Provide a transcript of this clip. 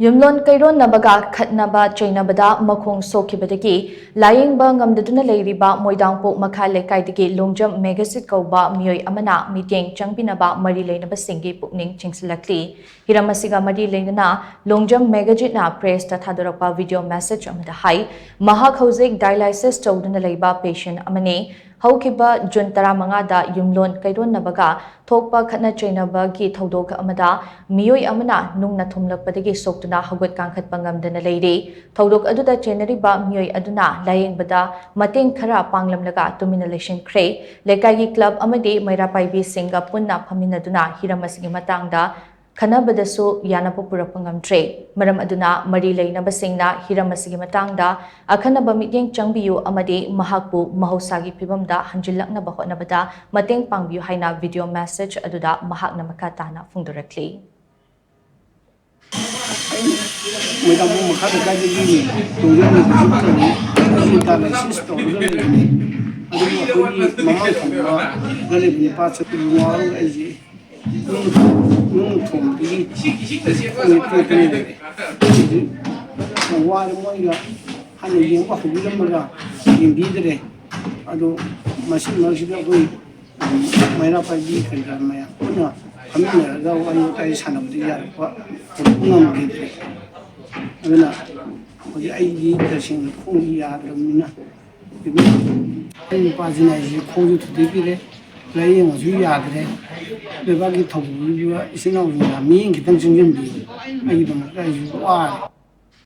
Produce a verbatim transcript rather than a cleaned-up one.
ꯌꯨꯝꯂꯣꯟ ꯀꯩꯔꯣꯟꯅꯕꯒ ꯈꯠꯅꯕ ꯆꯩꯅꯕꯗ ꯃꯈꯣꯡ ꯁꯣꯛꯈꯤꯕꯗꯒꯤ ꯂꯥꯌꯦꯡꯕ ꯉꯝꯗꯗꯨꯅ ꯂꯩꯔꯤꯕ ꯃꯣꯏꯗꯥꯡꯄꯣꯛ ꯃꯈꯥ ꯂꯩꯀꯥꯏꯗꯒꯤ ꯂꯣꯡꯖꯝ ꯃꯦꯒꯖꯤꯠ ꯀꯧꯕ ꯃꯤꯑꯣꯏ ꯑꯃꯅ ꯃꯤꯠꯌꯦꯡ ꯆꯪꯕꯤꯅꯕ ꯃꯔꯤ ꯂꯩꯅꯕꯁꯤꯡꯒꯤ ꯄꯨꯛꯅꯤꯡ ꯆꯤꯡꯁꯤꯜꯂꯛꯂꯤ꯫ ꯍꯤꯔꯝ ꯑꯁꯤꯒ ꯃꯔꯤ ꯂꯩꯅꯅ ꯂꯣꯡꯖꯝ ꯃꯦꯒꯖꯤꯠꯅ ꯄ꯭ꯔꯦꯁꯇ ꯊꯥꯗꯣꯔꯛꯄ ꯚꯤꯗꯤꯑꯣ ꯃꯦꯁꯦꯖ ꯑꯃꯗ ꯍꯥꯏ, ꯃꯍꯥꯛ ꯍꯧꯖꯤꯛ ꯗꯥꯏꯂꯥꯏꯁꯤꯁ ꯇꯧꯗꯨꯅ ꯂꯩꯕ ꯄꯦꯁꯦꯟ ꯑꯃꯅꯤ꯫ ꯍꯧꯈꯤꯕ ꯖꯨꯟ ꯇꯔꯥꯃꯉꯥꯗ ꯌꯨꯝꯂꯣꯟ ꯀꯩꯔꯣꯟꯅꯕꯒ ꯊꯣꯛꯄ ꯈꯠꯅ ꯆꯩꯅꯕꯒꯤ ꯊꯧꯗꯣꯛ ꯑꯃꯗ ꯃꯤꯑꯣꯏ ꯑꯃꯅ ꯅꯨꯡꯅ ꯊꯨꯝꯂꯛꯄꯗꯒꯤ ꯁꯣꯛꯇꯨꯅ ꯍꯧꯒꯠ ꯀꯥꯡꯈꯠꯄ ꯉꯝꯗꯅ ꯂꯩꯔꯤ꯫ ꯊꯧꯗꯣꯛ ꯑꯗꯨꯗ ꯆꯦꯟꯅꯔꯤꯕ ꯃꯤꯑꯣꯏ ꯑꯗꯨꯅ ꯂꯥꯌꯦꯡꯕꯗ ꯃꯇꯦꯡ ꯈꯔ ꯄꯥꯡꯂꯝꯂꯒ ꯇꯨꯃꯤꯟꯅ ꯂꯩꯁꯤꯟꯈ꯭ꯔꯦ꯫ ꯂꯩꯀꯥꯏꯒꯤ ꯀ꯭ꯂꯕ ꯑꯃꯗꯤ ꯃꯩꯔꯥ ꯄꯥꯏꯕꯤꯁꯤꯡꯒ ꯄꯨꯟꯅ ꯐꯝꯃꯤꯟꯅꯗꯨꯅ ꯍꯤꯔꯝ ꯑꯁꯤꯒꯤ ꯃꯇꯥꯡꯗ ꯈꯟꯅꯕꯗꯁꯨ ꯌꯥꯅꯕ ꯄꯨꯔꯛꯄ ꯉꯝꯗ꯭ꯔꯦ꯫ ꯃꯔꯝ ꯑꯗꯨꯅ ꯃꯔꯤ ꯂꯩꯅꯕꯁꯤꯡꯅ ꯍꯤꯔꯝ ꯑꯁꯤꯒꯤ ꯃꯇꯥꯡꯗ ꯑꯈꯟꯅꯕ ꯃꯤꯠꯌꯦꯡ ꯆꯪꯕꯤꯌꯨ ꯑꯃꯗꯤ ꯃꯍꯥꯛꯄꯨ ꯃꯍꯧꯁꯥꯒꯤ ꯐꯤꯕꯝꯗ ꯍꯟꯖꯤꯜꯂꯛꯅꯕ ꯍꯣꯠꯅꯕꯗ ꯃꯇꯦꯡ ꯄꯥꯡꯕꯤꯌꯨ ꯍꯥꯏꯅ ꯚꯤꯗꯤꯑꯣ ꯃꯦꯁꯦꯖ ꯑꯗꯨꯗ ꯃꯍꯥꯛꯅ ꯃꯈꯥ ꯇꯥꯅ ꯐꯣꯡꯗꯣꯔꯛꯂꯤ꯫ ꯃꯣꯏꯗꯥꯡꯕꯨ ꯃꯈꯥ ꯂꯩꯀꯥꯏꯗꯒꯤ ꯇꯣꯡꯖꯔꯝꯕ ꯍꯧꯖꯤꯛ ꯇꯧꯔꯤ꯫ ꯑꯩ ꯗꯥꯏꯂꯥꯏꯁꯤꯁ ꯇꯧꯔꯒ ꯂꯩꯕꯅꯤ꯫ ꯑꯗꯨꯕꯨ ꯑꯩꯈꯣꯏꯒꯤ ꯃꯃꯥꯡ ꯊꯪꯕꯗ ꯂꯩꯕ ꯅꯨꯄꯥ ꯆꯠꯄ ꯉꯥꯎꯔꯒ ꯑꯩꯁꯦ ꯅꯨꯡ ꯅꯨꯡ ꯊꯣꯡꯕꯗꯒꯤ ꯑꯩꯈꯣꯏ ꯇꯣꯛꯇꯅ ꯂꯩꯔꯦ꯫ ꯍꯧꯖꯤꯛ ꯌꯥꯝ ꯋꯥꯔꯦ꯫ ꯃꯣꯏꯒ ꯍꯥꯟꯅ ꯌꯦꯡꯕ ꯍꯧꯕꯤꯔꯝꯃꯒ ꯌꯦꯡꯕꯤꯗ꯭ꯔꯦ꯫ ꯑꯗꯣ ꯃꯁꯤ ꯃꯔꯛꯁꯤꯗ ꯑꯩꯈꯣꯏ ꯃꯩꯔꯥ ꯄꯥꯏꯕꯤ ꯀꯔꯤ ꯀꯔꯥ ꯃꯌꯥꯝ ꯄꯨꯟꯅ ꯐꯝꯃꯤꯟꯅꯔꯒ ꯋꯥꯔꯤ ꯋꯥꯇꯥꯏ ꯁꯥꯟꯅꯕꯗꯤ ꯌꯥꯔꯛꯄ ꯍꯧꯔꯛꯄ ꯉꯝꯈꯤꯗ꯭ꯔꯦ꯫ ꯑꯗꯨꯅ ꯍꯧꯖꯤꯛ ꯑꯩꯗꯤ ꯇꯁꯦꯡꯅ ꯈꯣꯡꯁꯤ ꯌꯥꯗ꯭ꯔꯕꯅꯤꯅ ꯑꯩ ꯅꯨꯄꯥꯁꯤꯅ ꯑꯩꯁꯦ ꯈꯣꯡꯁꯨ ꯊꯨꯗꯦꯛꯄꯤꯔꯦ, ꯂꯥꯏꯌꯦꯡꯉꯁꯨ ꯌꯥꯗ꯭ꯔꯦ꯫ ꯂꯩꯕꯥꯛꯀꯤ ꯊꯧꯕꯤꯕ ꯏꯆꯤꯟ ꯏꯅꯥꯎꯁꯤꯡꯅ ꯃꯤꯠꯌꯦꯡ ꯈꯤꯇꯪ ꯆꯪꯁꯤꯟꯕꯤꯌꯨ꯫ ꯑꯩꯒꯤꯗꯃꯛꯇ ꯑꯩꯁꯨ ꯋꯥꯔꯦ꯫